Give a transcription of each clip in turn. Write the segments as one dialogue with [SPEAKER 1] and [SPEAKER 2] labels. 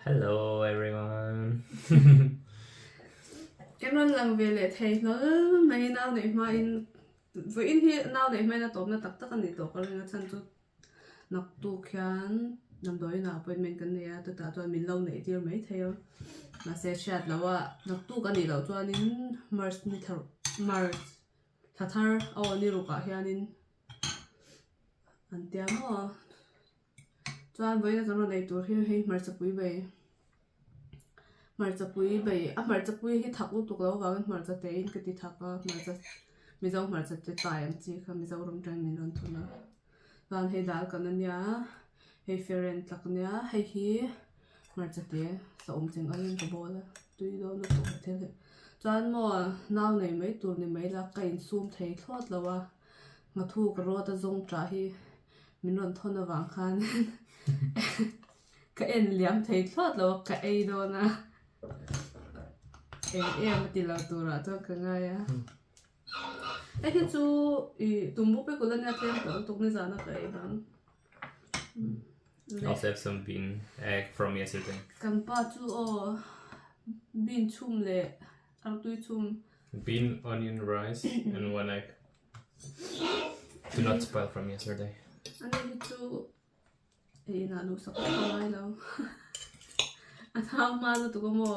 [SPEAKER 1] Hello everyone.
[SPEAKER 2] Kan rawn lang ve leh thei hlawl mai nau neih hmain vawiin hi nau neih hmain a tawpna tak tak a ni tawh ka ring a chhan chu naktuk hian damdawiin ah appointment kan nei a chutah chuan min lo neih tir mai thei a mahse hriat loh a naktuk a nih loh chuanin march ni thar march thla thar aw ni rukah hianin an tia maw. Chuan vawiin a kan rawn ei tur hi hei hmarcha pui bai hmarcha pui bai a hmarcha pui hi thak lutuk loh avangin hmarcha te in ka ti thak a hmarcha mizo hmarcha te tai ang chi kha mizoram atangin min rawn thun a chuan hei dal kan ania hei feren tlak ania hei hi hmarcha te saum cheng angin ka bawl a tui dawn lutuk a thil hi chuan maw nau nei mai tur ni mai la ka insum thei thlawt lo a nghathu ka rawt a zawng tah hi. Min rawn thawn avang khan ka en liam thei thlawt lo a, ka ei dawn a, eng em a ti lo turah chuan ka ngai a. Hei hi chu ih tumbu pe kul ania tlem tawh lutuk nizana ka ei bang.
[SPEAKER 1] I also have some bean egg from yesterday.
[SPEAKER 2] Kan pa chu aw bean chhum leh artui chhum.
[SPEAKER 1] Bean, onion, rice and one egg. Do not spoil from yesterday.
[SPEAKER 2] Ani hi chu ei inah duhsak vak a ngai lo. A thau hma lutuk a maw?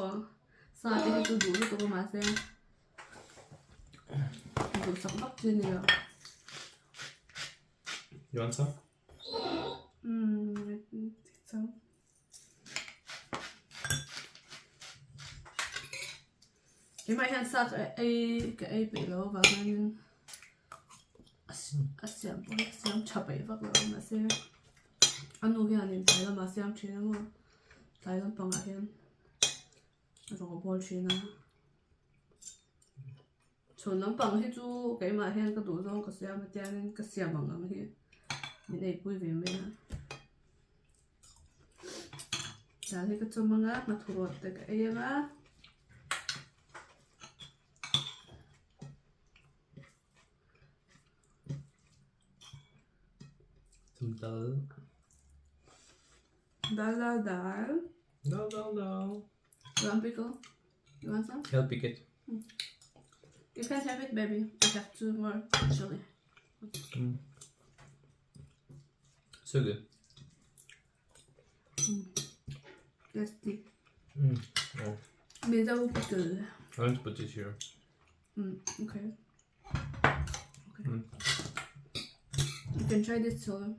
[SPEAKER 2] Sa te hi chu duh lutuk a mahse duhsak vak chi a ni lo.
[SPEAKER 1] You want some?
[SPEAKER 2] Umm, I think so. Keimah hian sa ka ei ka ei peih lo avang hianin a siam pawh hi a siam tha peih vak lo mahse a nu hianin tlai lamah a siam thin a maw tlai lampangah hian a rawn bawl thin a chhun lampang hi chu keimah hian ka duh zawng ka siam a tiangin ka siam ang ang hi min eipui ve mai a. Dal hi ka chawm anga hmathur rawt te ka ei anga.
[SPEAKER 1] Some dal.
[SPEAKER 2] Dal dal dal.
[SPEAKER 1] Dal dal dal.
[SPEAKER 2] You want pickle? You want some?
[SPEAKER 1] I'll pick it.
[SPEAKER 2] You can have it baby. I have two more chili.
[SPEAKER 1] Mm. So good.
[SPEAKER 2] Tasty.
[SPEAKER 1] Mm. Oh.
[SPEAKER 2] Mizo pickle.
[SPEAKER 1] I want to put this here.
[SPEAKER 2] Mm, okay. Okay. Mm. You can try this too.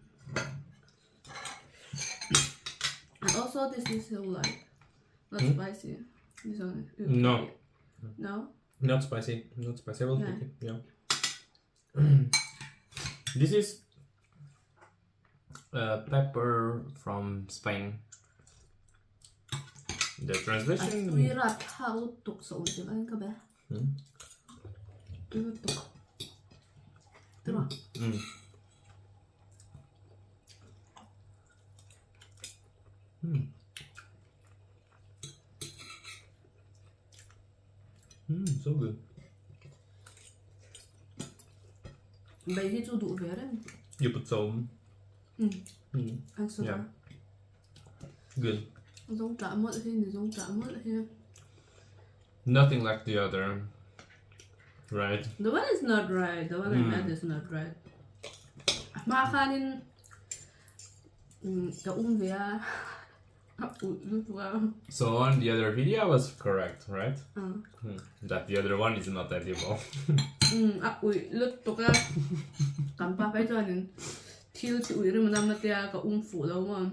[SPEAKER 2] And also this is so light. Not
[SPEAKER 1] Mm?
[SPEAKER 2] spicy. This one. you
[SPEAKER 1] No.
[SPEAKER 2] try it. No?
[SPEAKER 1] Not spicy. Not spicy. I will
[SPEAKER 2] Yeah.
[SPEAKER 1] pick it. Yeah. This is uh, pepper from Spain. The translation.
[SPEAKER 2] Tui rat thlak lutuk sa ul ang ka be.
[SPEAKER 1] Hmm?
[SPEAKER 2] Tui lutuk. Tira.
[SPEAKER 1] Mm. Mm. Mm, so good.
[SPEAKER 2] Bai hi chu duh ve reng.
[SPEAKER 1] You put some.
[SPEAKER 2] Mm.
[SPEAKER 1] Mm.
[SPEAKER 2] An saw
[SPEAKER 1] Yeah. Good.
[SPEAKER 2] Zong tah mawlh hi ni zong tah mawlh hi.
[SPEAKER 1] Nothing like the other. Right?
[SPEAKER 2] The one is not right. The one I made is not right. Ma khanin ka um ve a.
[SPEAKER 1] So on the other video I was correct, right?
[SPEAKER 2] Mm.
[SPEAKER 1] Hmm. That the other one is not edible.
[SPEAKER 2] Mm, a ui lutuk a. Kan pa phei chuanin thil chi ui rim nam atia ka um fuh lo maw.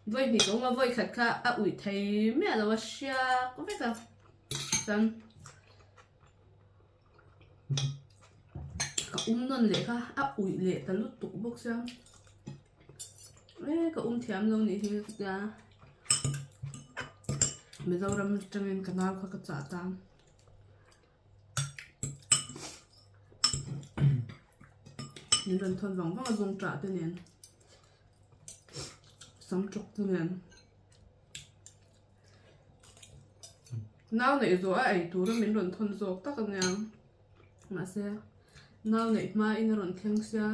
[SPEAKER 2] Vawi hnih ka um a, vawi khat kha a ui thei miah lo a hriak vek a. Chuan ka um nawn leh kha a ui leh ta lutuk bawk sia. E ka um thiam lo nih hi ka tia. Mizoram atangin ka nau kha ka chah ta. Min rawn thawn vang vang a zawng tah te nen. Sam tawk te nen. Nau neih zawh a ei tura min rawn thawn zawk tak ania. Mahse nau neih hmain a rawn thleng sia.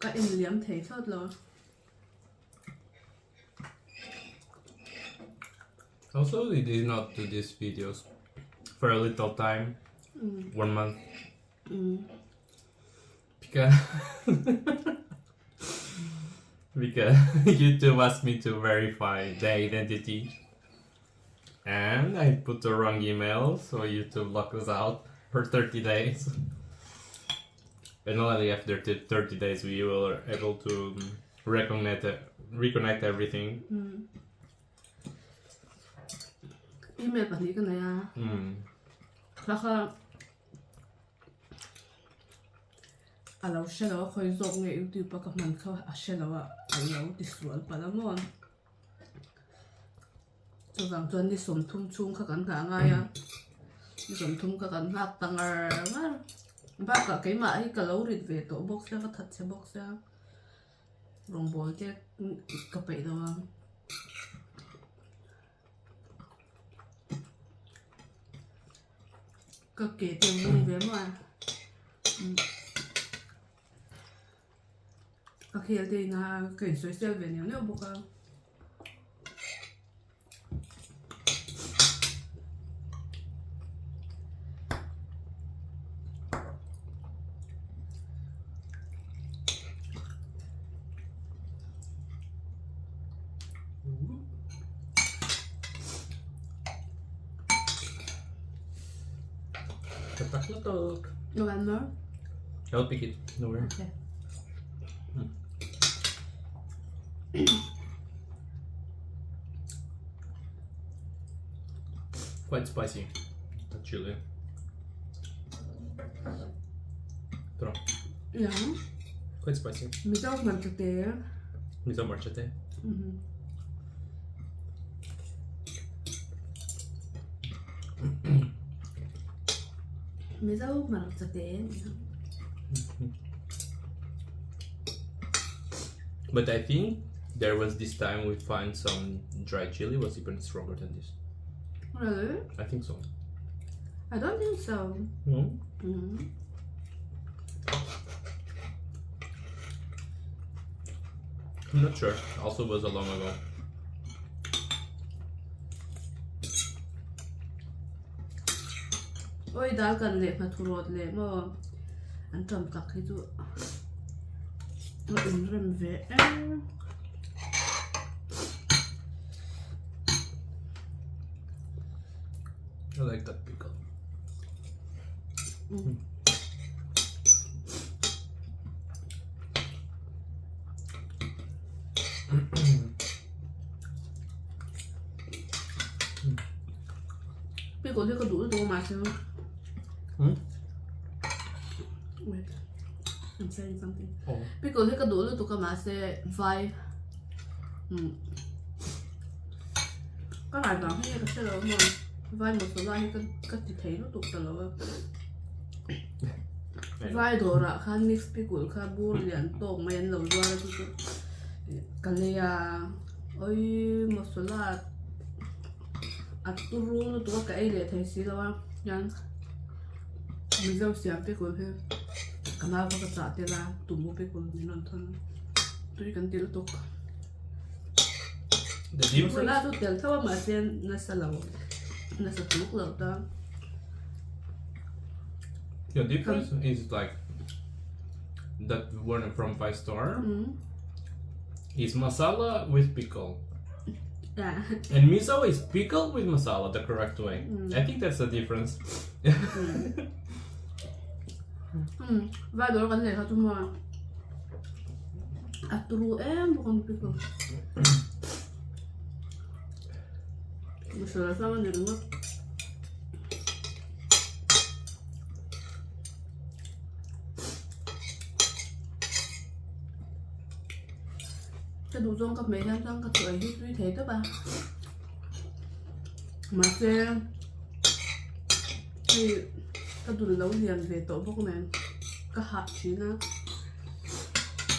[SPEAKER 2] Ka en liam thei thlawt lo.
[SPEAKER 1] Also we did not do these videos for a little time, one month. Because because YouTube asked me to verify the identity and I put the wrong email, so YouTube locked us out for 30 days. And only after 30 days we were able to reconnect reconnect everything.
[SPEAKER 2] Email pahnih ka nei a. Thla kha a lo hre lo a, khawi zawk nge YouTube a ka hman kha a hre lo a, a lo ti sual palh a maw. Chuvang chuan ni sawmthum chhung kha kan nghah ngai a, ni sawmthum kha kan nghak ta ngar ngar. Bakah keimah hi ka lo rit ve tawh bawk sia, ka that chhe bawk sia. Rawngbawl te ka peih lo a. Ka ke te a vung ve maw a. Ka khel te ina ka insawi sel ve neuh neuh bawk a. November.
[SPEAKER 1] I'll pick it. No worry.
[SPEAKER 2] Okay.
[SPEAKER 1] Quite spicy, the chili. Però,
[SPEAKER 2] Yeah.
[SPEAKER 1] quite spicy.
[SPEAKER 2] Mizo hmarcha te.
[SPEAKER 1] Mizo hmarcha te.
[SPEAKER 2] Mizo hmarcha te.
[SPEAKER 1] But I think there was this time we find some dry chili was even stronger than this.
[SPEAKER 2] Really?
[SPEAKER 1] I think so.
[SPEAKER 2] I don't think so.
[SPEAKER 1] No?
[SPEAKER 2] Mm.
[SPEAKER 1] I'm not sure. Also was a long ago.
[SPEAKER 2] Oi dal kan leh hma rawt leh maw an tam tak hi chu a inrem ve em.
[SPEAKER 1] I like that pickle.
[SPEAKER 2] Pickle hi ka duh lutuk a mahse
[SPEAKER 1] Hmm?
[SPEAKER 2] Wait, I'm saying something.
[SPEAKER 1] Oh.
[SPEAKER 2] Pickle hi ka duh lutuk a mahse vai umm ka ngai vang hi nge ka hre lo maw vai masala hi ka ka ti thei lutuk ta lo a vai dawrah khan mix pickle kha bur lian tawk mai an lo zuar a chu chu ka lei a awii masala a turu lutuk a ka ei leh thei si lo a hian Mizo siam pickle hi ka nau kha ka chah tel a tumu pickle min rawn thawn a tui kan ti lutuk masala chu tel tho a mahse nasa lo nasa tluk lo ta.
[SPEAKER 1] The difference is like that one from five star is masala with pickle.
[SPEAKER 2] Yeah.
[SPEAKER 1] And miso is pickle with masala the correct way. I think that's the difference.
[SPEAKER 2] Vai dawr kan leh kha chu maw a turu em bawk an pickle. Masala hrang a ni ringawt. Ka duh zawng ka hmeh hian chuan ka chaw ei hi tui thei tawp a mahse hei ka dul lo lian ve tawh bawk nen ka hah thin a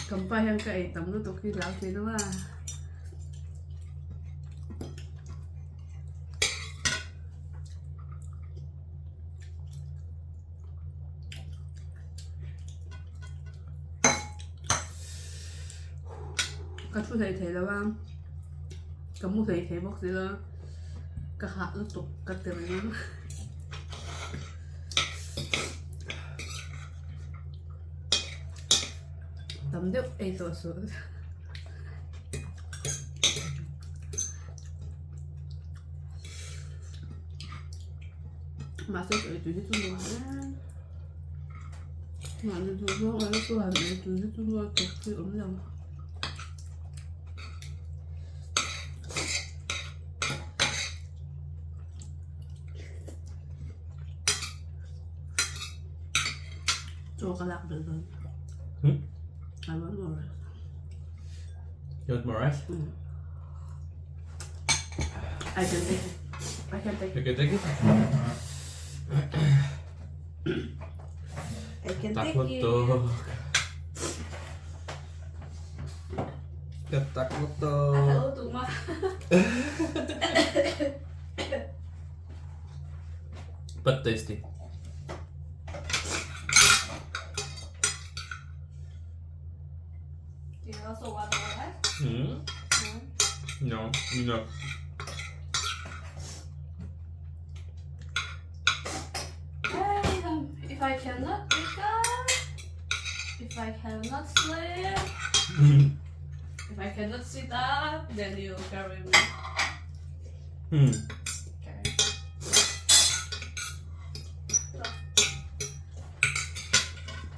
[SPEAKER 2] kampa hian ka ei tam lutuk hi hlau thin a. Ka thu hlei thei lo a, ka mu hlei thei bawk si lo. Ka hah lutuk ka ti reng a. Tam deuh ei tawh suh. Mahse chaw ei tui hi chu nuam em. Mahni duh zawng erawh chu han ei tui hi chu nuam tawp hi awm lo. Chaw ka lak belh dawn.
[SPEAKER 1] Hmm?
[SPEAKER 2] I want more rice.
[SPEAKER 1] You want more rice?
[SPEAKER 2] Mm. I can take it. I can take
[SPEAKER 1] You
[SPEAKER 2] it.
[SPEAKER 1] can take it.
[SPEAKER 2] I can take
[SPEAKER 1] Takot
[SPEAKER 2] it.
[SPEAKER 1] to. Ka takot to.
[SPEAKER 2] A tha lutuk ma.
[SPEAKER 1] But tasty.
[SPEAKER 2] Do you also want more rice?
[SPEAKER 1] Hmm? No, no.
[SPEAKER 2] If I cannot wake up, if I cannot sleep, if I cannot sit up, then you carry me. Okay.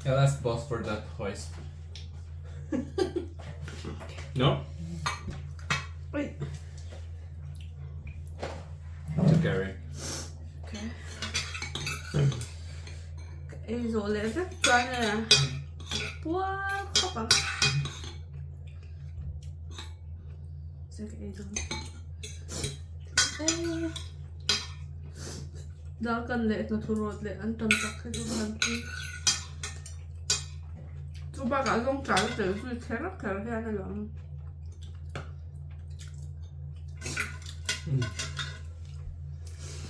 [SPEAKER 1] I'll ask boss for that hoist. No?
[SPEAKER 2] Wait.
[SPEAKER 1] To carry.
[SPEAKER 2] Okay. Ei zawh leh vek chuan e puar khawp ang. Che ka ei dawn. Ei. Dal kan leh hnathawh rawt leh an tam tak hi chu han tui. Chu bakah zawng tlai a tel zui kher kher hian a lang.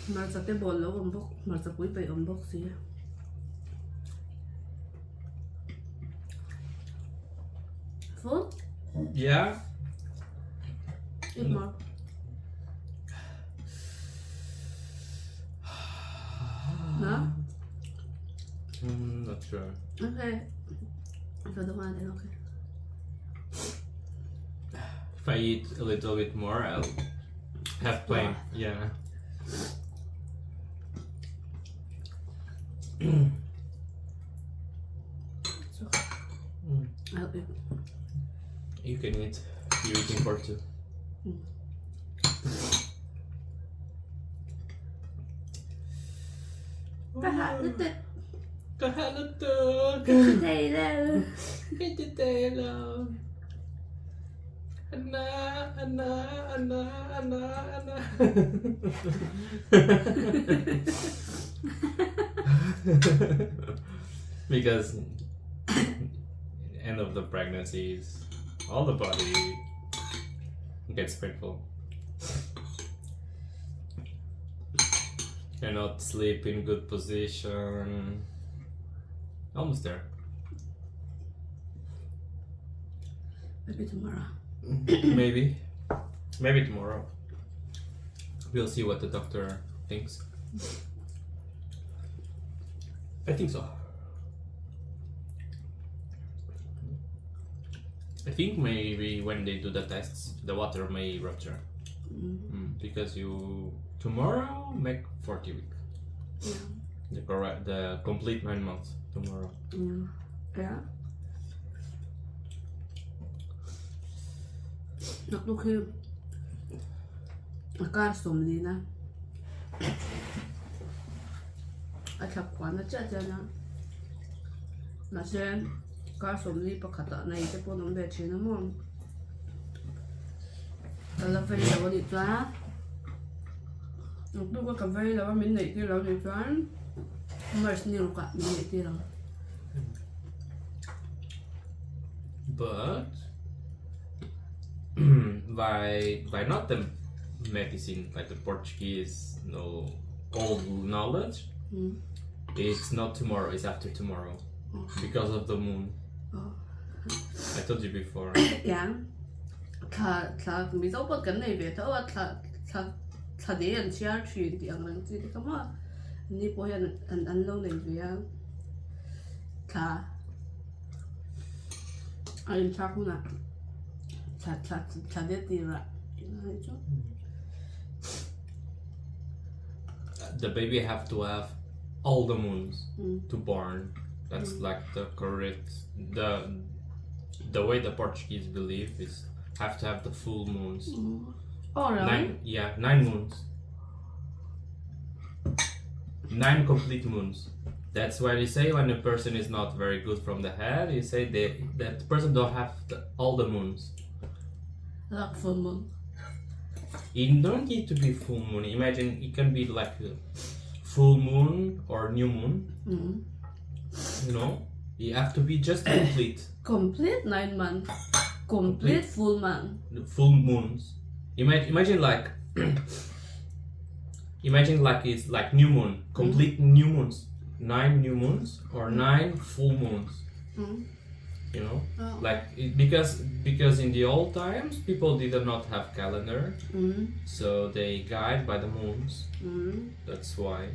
[SPEAKER 2] Hmarcha te bawl lo awm bawk, hmarcha pui peih awm bawk si. Full?
[SPEAKER 1] Yeah.
[SPEAKER 2] Eat more. No?
[SPEAKER 1] Mm, not sure.
[SPEAKER 2] Okay. If I don't want it, okay.
[SPEAKER 1] If I eat a little bit more, I'll have plain. Yeah.
[SPEAKER 2] So, I'll eat.
[SPEAKER 1] You can eat. You're eating for two.
[SPEAKER 2] Ka hah lutuk.
[SPEAKER 1] Ka hah lutuk.
[SPEAKER 2] Ka thi thei lo.
[SPEAKER 1] Ka thi thei lo. Ana, ana, ana, ana, ana. Because end of the pregnancy is all the body gets painful. Cannot sleep in good position. Almost there.
[SPEAKER 2] Maybe tomorrow.
[SPEAKER 1] Maybe. Maybe tomorrow. We'll see what the doctor thinks. I think so. I think maybe when they do the tests, the water may rupture. Because you tomorrow make 40 week.
[SPEAKER 2] Yeah.
[SPEAKER 1] The correct, the complete 9 months tomorrow.
[SPEAKER 2] Yeah. Naktuk hi a kar sawmli na a thlap kuan na chiah chian a mahse kar sawmli pakhatah nei te pawh an awm ve thin a maw ka la vei lo a nih chuan naktuk a ka vei lo a min neih tir lo a nih chuan March ni rukah min neih tir ang.
[SPEAKER 1] But by by not the medicine like the Portuguese no old knowledge it's not tomorrow it's after tomorrow because of the moon
[SPEAKER 2] Oh.
[SPEAKER 1] I told you before
[SPEAKER 2] Yeah. Thla thla Mizo pawh kan nei ve tho a thla thla. Thla dei an chhiar thin tih ang reng chi te kha maw ni pawh hian an an lo nei ve a thla a inthlak hunah thla thla thla de tirah tih chu.
[SPEAKER 1] The baby have to have all the moons to born that's like the correct the the way the Portuguese believe is have to have the full moons.
[SPEAKER 2] Oh really?
[SPEAKER 1] Nine, yeah, nine moons. Nine complete moons. That's why they say when a person is not very good from the head, you say they that person don't have the, all the moons.
[SPEAKER 2] Like full moon.
[SPEAKER 1] It don't need to be full moon. Imagine it can be like a full moon or new moon.
[SPEAKER 2] Mm.
[SPEAKER 1] You know, you have to be just complete.
[SPEAKER 2] Complete 9 month. Complete full month.
[SPEAKER 1] Full moons. Imagine, imagine like, imagine like it's like new moon, complete new moons, nine new moons or nine full moons. You know,
[SPEAKER 2] Oh.
[SPEAKER 1] like it, because in the old times people did not have calendar, so they guide by the moons. That's why.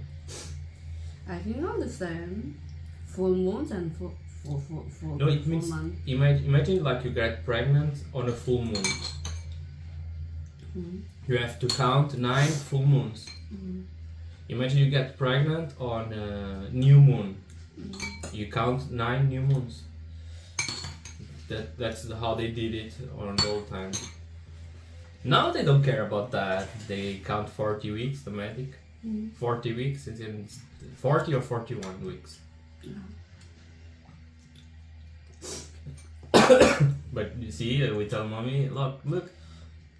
[SPEAKER 2] I think all the same. Full moons and full full full full,
[SPEAKER 1] No, it
[SPEAKER 2] full
[SPEAKER 1] means
[SPEAKER 2] month.
[SPEAKER 1] imagine imagine like you get pregnant on a full moon. You have to count nine full moons. Imagine you get pregnant on a new moon. You count nine new moons. That's how they did it on the old time. Now they don't care about that. They count 40 weeks, the medic. 40 weeks is in 40 or 41 weeks. But you see, we tell mommy, look, look,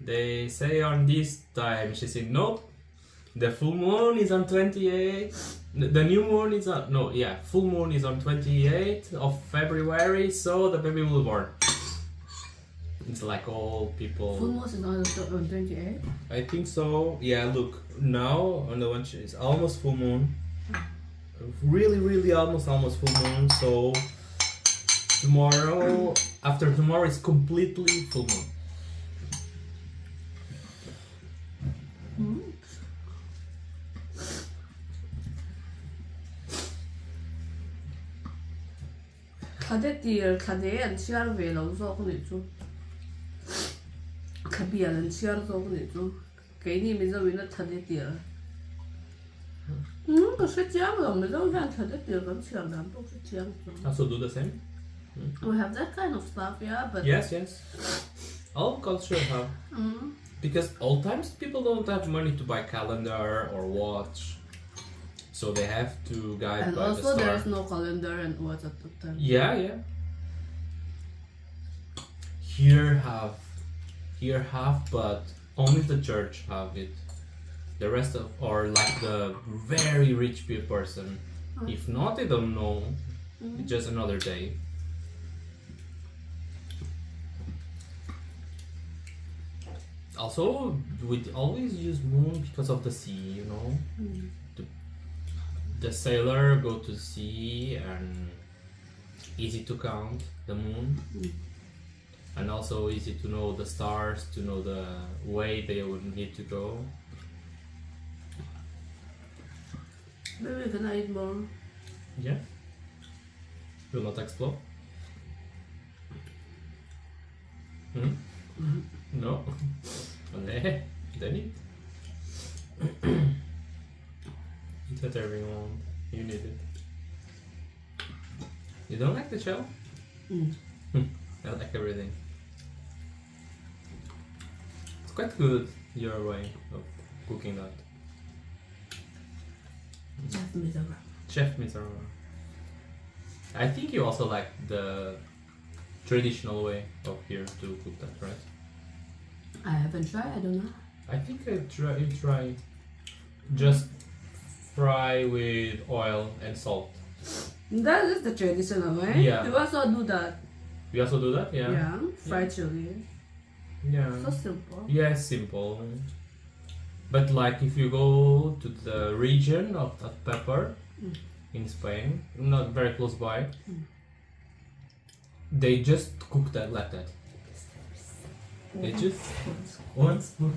[SPEAKER 1] they say on this time. She said, nope, the full moon is on 28. The new moon is on, no, yeah, full moon is on 28th of February, so the baby will born. It's like all people.
[SPEAKER 2] Full moon is on 28.
[SPEAKER 1] I think so. Yeah, look, now on the one it's almost full moon. Really, really almost full moon. So tomorrow, after tomorrow, it's completely full moon.
[SPEAKER 2] Thla de tir thla de an chhiar ve lo zawk anih chu. Thla bial an chhiar zawk anih chu. Keini Mizo in a thla de tir. Ka hre chiang lo Mizo hian thla de tir kan chhiar dan pawh hre chiang chu.
[SPEAKER 1] Also do the same?
[SPEAKER 2] We have that kind of stuff, yeah, but
[SPEAKER 1] Yes. All culture have. Because old times people don't have money to buy calendar or watch. So they have to guide
[SPEAKER 2] and
[SPEAKER 1] by the
[SPEAKER 2] also
[SPEAKER 1] star.
[SPEAKER 2] there is no calendar and watch at the time.
[SPEAKER 1] Yeah. Here have, here have, but only the church have it. The rest of or like the very rich person. If not, they don't know. It's just another day. Also, we always use moon because of the sea, you know. The, the sailor go to sea and easy to count the moon and also easy to know the stars to know the way they would need to go.
[SPEAKER 2] Maybe we can eat more.
[SPEAKER 1] Yeah, will not explode. Hmm? No. Okay, then eat. Eat whatever you want, you need it. You don't like the shell? I like everything. It's quite good your way of cooking that.
[SPEAKER 2] Chef Mizoram.
[SPEAKER 1] Chef Mizoram. I think you also like the traditional way of here to cook that, right?
[SPEAKER 2] I haven't tried, I don't know.
[SPEAKER 1] I think I try you try just fry with oil and salt.
[SPEAKER 2] That is the traditional way.
[SPEAKER 1] Yeah.
[SPEAKER 2] We also do that.
[SPEAKER 1] We also do that, yeah.
[SPEAKER 2] Yeah. Fried chili.
[SPEAKER 1] Yeah.
[SPEAKER 2] So simple.
[SPEAKER 1] Yeah, it's simple. But like if you go to the region of that pepper in Spain, not very close by, they just cook that like that. They just one spoon.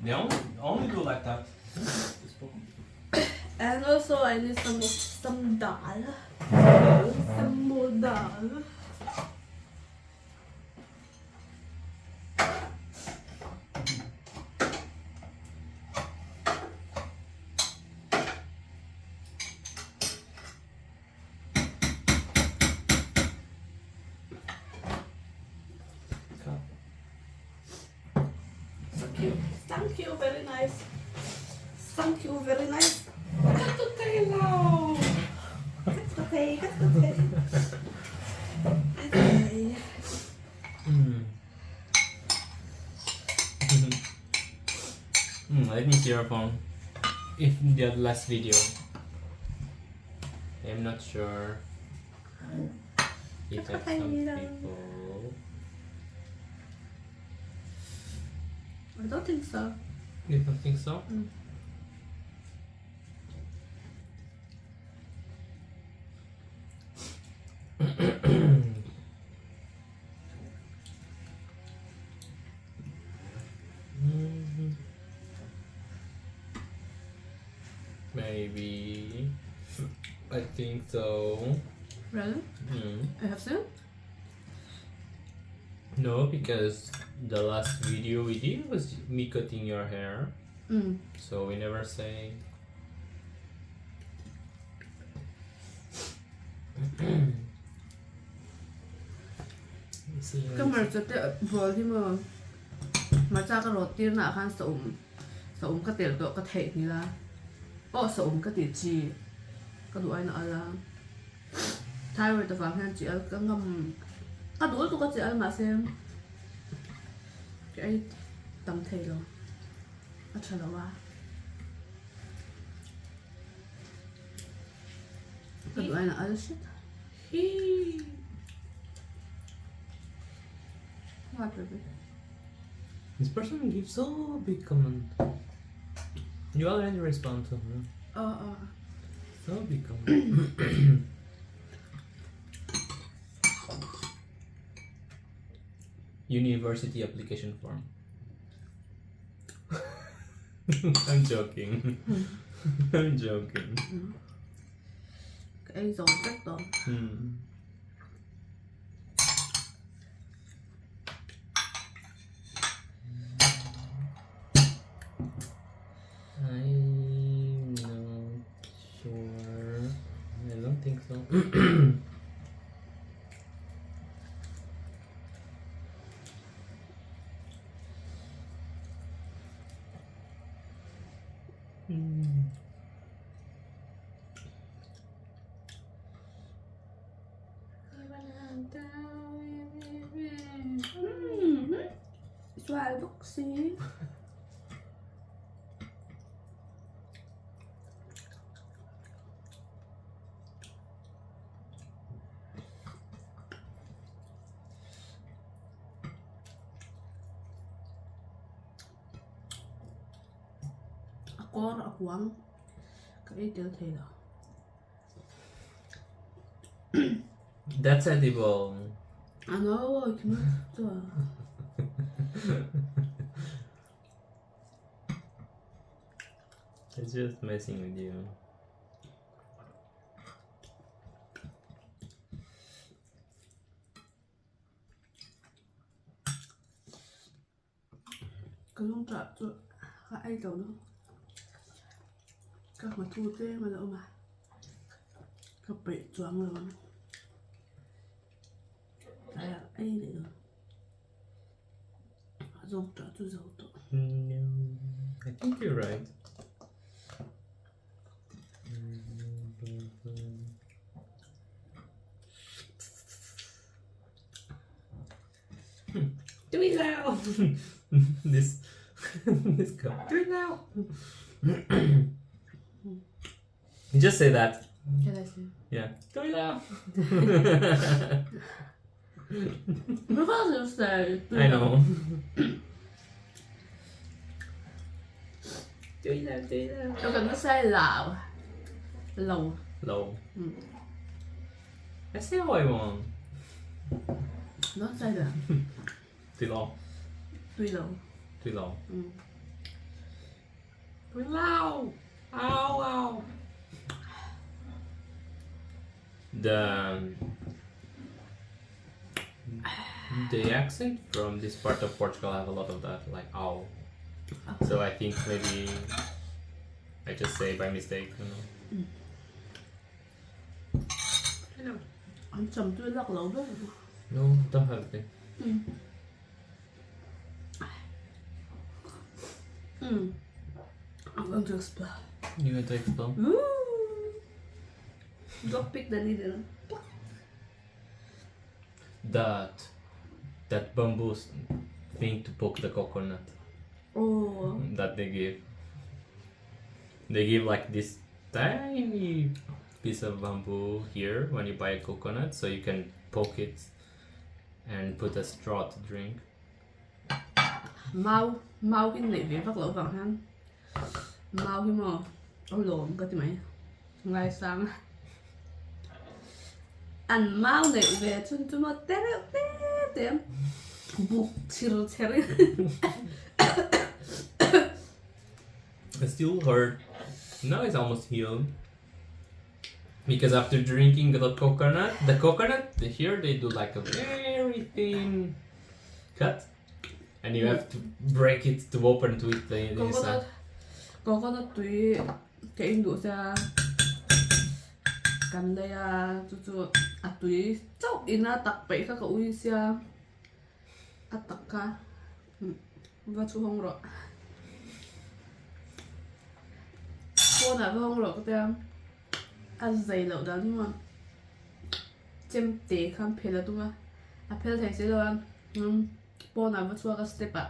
[SPEAKER 1] They only only do like that.
[SPEAKER 2] And also I need some some dal. Some more dal.
[SPEAKER 1] Thank you.
[SPEAKER 2] Thank you, very nice. Thank you, very nice.
[SPEAKER 1] Ka tu thei lo.
[SPEAKER 2] Ka tu thei, ka tu thei. Okay.
[SPEAKER 1] Let me see your phone. If the last video. I'm not sure. If have some people.
[SPEAKER 2] I don't think so.
[SPEAKER 1] You don't think so?
[SPEAKER 2] Mm.
[SPEAKER 1] Maybe. I think so.
[SPEAKER 2] Really?
[SPEAKER 1] Mm.
[SPEAKER 2] I have seen?
[SPEAKER 1] No, because the last video we did was me cutting your hair.
[SPEAKER 2] Mm.
[SPEAKER 1] So we never say. See,
[SPEAKER 2] Ka hmarcha te bawl hi maw hmarcha ka rawt tir naah khan saum saum ka telh tawh ka theih nghilh a aw saum ka tih chi ka duh ain a al a thyroid avang hian chi al ka ngam ka duh lutuk a chi al mahse ka ei tam thei lo a tha lo a ka duh ain a al hret. What baby?
[SPEAKER 1] This person gives so big comment. You already respond to her.
[SPEAKER 2] Oh, oh.
[SPEAKER 1] So big comment. University application form. I'm joking. I'm joking.
[SPEAKER 2] Ka ei zo vek tawh.
[SPEAKER 1] Hmm. I'm not sure. I don't think so. Hmm.
[SPEAKER 2] Sual bawk si. A kawr a kuang ka ei tel thei lo.
[SPEAKER 1] That's edible.
[SPEAKER 2] I know, I cannot.
[SPEAKER 1] It's just messing with you.
[SPEAKER 2] Ka lung ṭah cu ka ei lo lo. Ka hmathu tlem a la um a, ka peih chuang lo ang. Tlai ah ei leh lo. A zawng ṭah cu zo tawh.
[SPEAKER 1] No, I think you're right. Do it now! This this go. Do it now! You just say that.
[SPEAKER 2] Can I see?
[SPEAKER 1] Yeah. Do it now!
[SPEAKER 2] Because you say
[SPEAKER 1] I know. Do it now, do it now.
[SPEAKER 2] You can say loud. Low.
[SPEAKER 1] Low.
[SPEAKER 2] Mm.
[SPEAKER 1] I say how I want.
[SPEAKER 2] Don't say that.
[SPEAKER 1] Too long.
[SPEAKER 2] Too low.
[SPEAKER 1] Too long.
[SPEAKER 2] Mm.
[SPEAKER 1] Au! Au! Au! The the accent from this part of Portugal have a lot of that, like ow. So I think maybe I just say by mistake, you know.
[SPEAKER 2] Hello. An cham tui lak lo ber.
[SPEAKER 1] No, don't have it.
[SPEAKER 2] Mm. I'm going to explode.
[SPEAKER 1] You going to explode?
[SPEAKER 2] Woo! Go pick the needle.
[SPEAKER 1] That that bamboo thing to poke the coconut
[SPEAKER 2] Oh.
[SPEAKER 1] that they give. They give like this tiny piece of bamboo here when you buy a coconut, so you can poke it and put a straw to drink.
[SPEAKER 2] Mau mau hi nei ve vak loh vang hian mau hi maw a lawm ka ti mai ngaisang an mau neih ve chun chu maw te reuh te te buk chir chher in
[SPEAKER 1] It still hurt. Now it's almost healed. Because after drinking the coconut here they do like a very thin cut, and you have to break it to open to eat the
[SPEAKER 2] Coconut
[SPEAKER 1] inside.
[SPEAKER 2] coconut tui ka in duh sia kan lei a chu chu a tui chauh ina tak peih kha ka ui sia a tak kha va chu hawng rawh phone ah va hawng rawh ka tia a zai loh dan hi maw chem te kha an phel a tum a a phel thei si lo a pawn ah va chhuak a step ah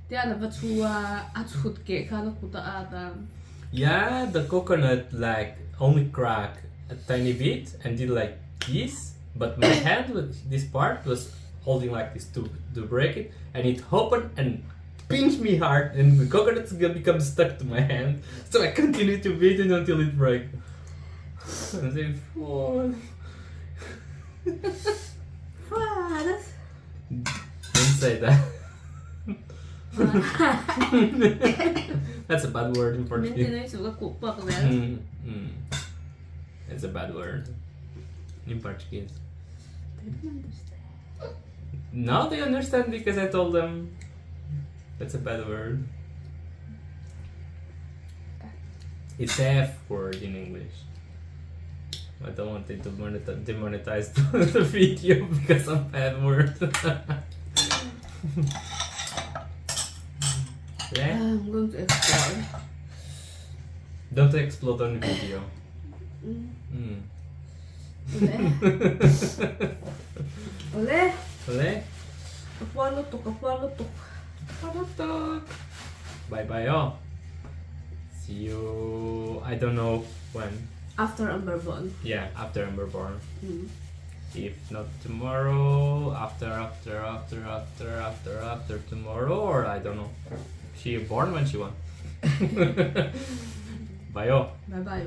[SPEAKER 2] tian a va chhu a a chhut keh khan a kut a at a.
[SPEAKER 1] Yeah, the coconut like only crack a tiny bit and did like this, but my hand with this part was holding like this to to break it, and it opened and pinched me hard, and the coconut become stuck to my hand. So I continued to beat it until it broke. And then, oh. Don't say that. That's a bad word in Portuguese. It's a bad word in Portuguese.
[SPEAKER 2] They don't understand.
[SPEAKER 1] Now they understand because I told them that's a bad word. It's F word in English. I don't want it to demonetize the video because of bad word. Yeah?
[SPEAKER 2] I'm going to explode.
[SPEAKER 1] Don't explode on video.
[SPEAKER 2] Ole!
[SPEAKER 1] Ole!
[SPEAKER 2] Ka puar lutuk, ka puar lutuk.
[SPEAKER 1] Puar lutuk! Bye bye all. See you, I don't know when.
[SPEAKER 2] After Amber Born.
[SPEAKER 1] Yeah, after Amber Born. If not tomorrow, after, after, after, after, after, after tomorrow, or I don't know. She born when she wants. Bye all.
[SPEAKER 2] Bye bye.